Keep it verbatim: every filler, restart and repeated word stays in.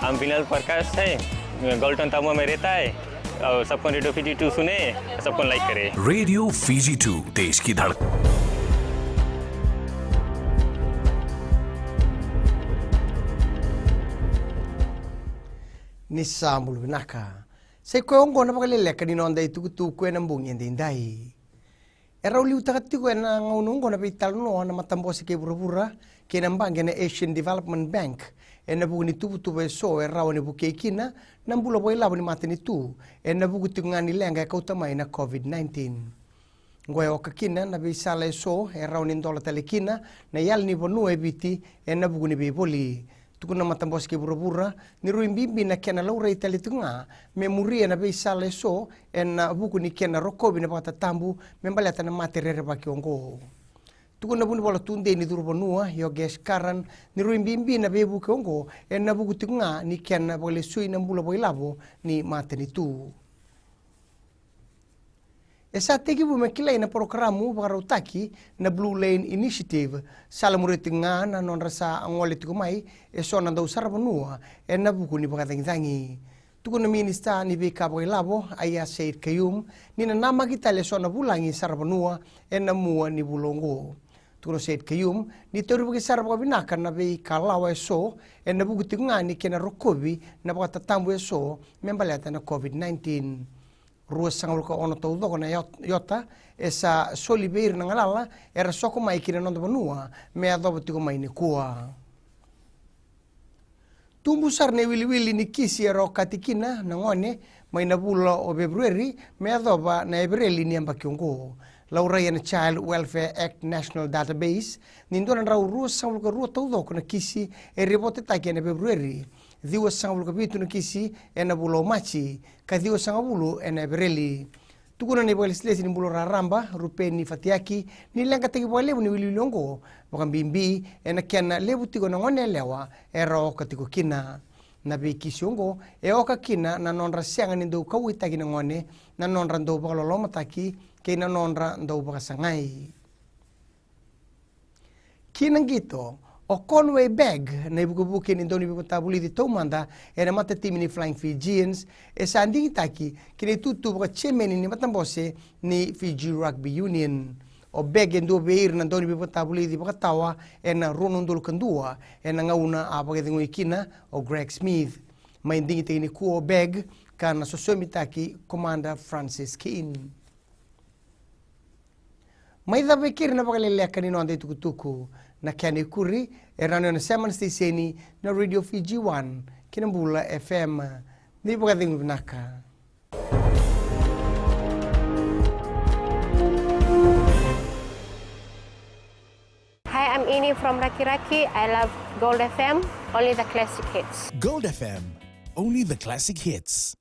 नाम विनल प्रकाश है, गोल्टन तमुआ में रहता है। और सबको रेडियो फिजी टू सुने, सबको लाइक करे। रेडियो फिजी टू, देश की धड़कन। Ni sa bula vinaka. Sa i koya oqo na vakaleleka ni noda itukutuku ena bogi edaidai. E rau liutaka tiko ena gauna oqo na veitalanoa na matabose kei vuravura kei na baqe na Asian Development Bank ena vuku ni tuvatuva eso e rawa ni vukei kina na bula vakailavo ni matanitu ena vuku tiko ga ni leqa e kauta mai na COVID nineteen. Oqo e oka kina na veisala eso e rawa ni dola tale kina na yala ni vanua e Viti ena vuku ni veivoli. Tukuna na matabose kei vuravura ni rui bibi na kena laurai tale tiko ga me muria na veisala eso ena vuku ni kena rokovi na vakatatabu me baleta na mate rerevaki oqo. Tukuna na vunivola tudei ni curu vanua Yogesh Karan ni rui bibi na veivuke oqo ena vuku tiko ga ni kena vakalesui na bula vakailavo ni matanitu. E sa tekivu me kilai na parokaramu vakarautaki na Blue Lane Initiative, sa lamuria tiko ga na nodra sa gole tiko mai eso na dausaravanua ena vuku ni vakacagicagi. Tukuna na minisita ni veika vakailavo Aiyaz Sayed-Khaiyum ni na namaki tale eso na vulagi saravanua ena mua ni vula oqo. Tukuna o Sayed-Khaiyum ni taurivaki sara vakavinaka na veika lawa eso ena vuku tiko ga ni kena rokovi na vakatatabu eso me baleta na COVID nineteen. Ruasagavulu ka ono taucoko na iot-, iota e sa soli vei ira na galala era soko mai ki na noda vanua me yacova tiko mai nikua. Tubu sara na iwiliwili ni kisi era okati kina na gone mai na vula o Feperueri me yacova na Epereli ni yabaki oqo. Laurai ena Child Welfare Act National Database ni dua na drau ruasagavulu ka rua taucoko na kisi e ripotetaki ena Feperueri, ciwasagavulu ka vitu na kisi ena vula o Maji, ka ciwasagavulu ena Epereli. Tukuna na ivakalesilesi ni bula raraba, Rupeni Fatiyaki, ni leqataki vakalevu na iwiliwili oqo, vakabibi ena kena levu tiko na gone yalewa era oka tiko kina. Na veikisi oqo e oka kina na nodra sega ni dau kauwaitaki na gone, na nodra dau vakalolomataki kei na nodra dau vakasagai. Ki na qito, o Conway Bagg, na ivukevuke ni dauniveivakatavulici taumada ena matatimi ni Flying Fijians, e sa digitaki ki na itutu vakajemeni ni matabose ni Fiji Rugby Union. O Bagg e dua vei ira na dauniveivakatavulici vakatawa ena rua na udolu ka dua, ena gauna a vakacegui kina o Greg Smith. Mai digitaki nikua o Bagg ka na sosomitaki Commander Francis Keane. Mai cava e keri na vakaleleka ni noda itukutuku. Na kena ikuri e rawa ni o na sema na siteseni na Radio Fiji One kei na Bula F M. Ni vakacegu vinaka. Hi, I'm Ini from Rakiraki. I love Gold F M, only the classic hits. Gold F M, only the classic hits.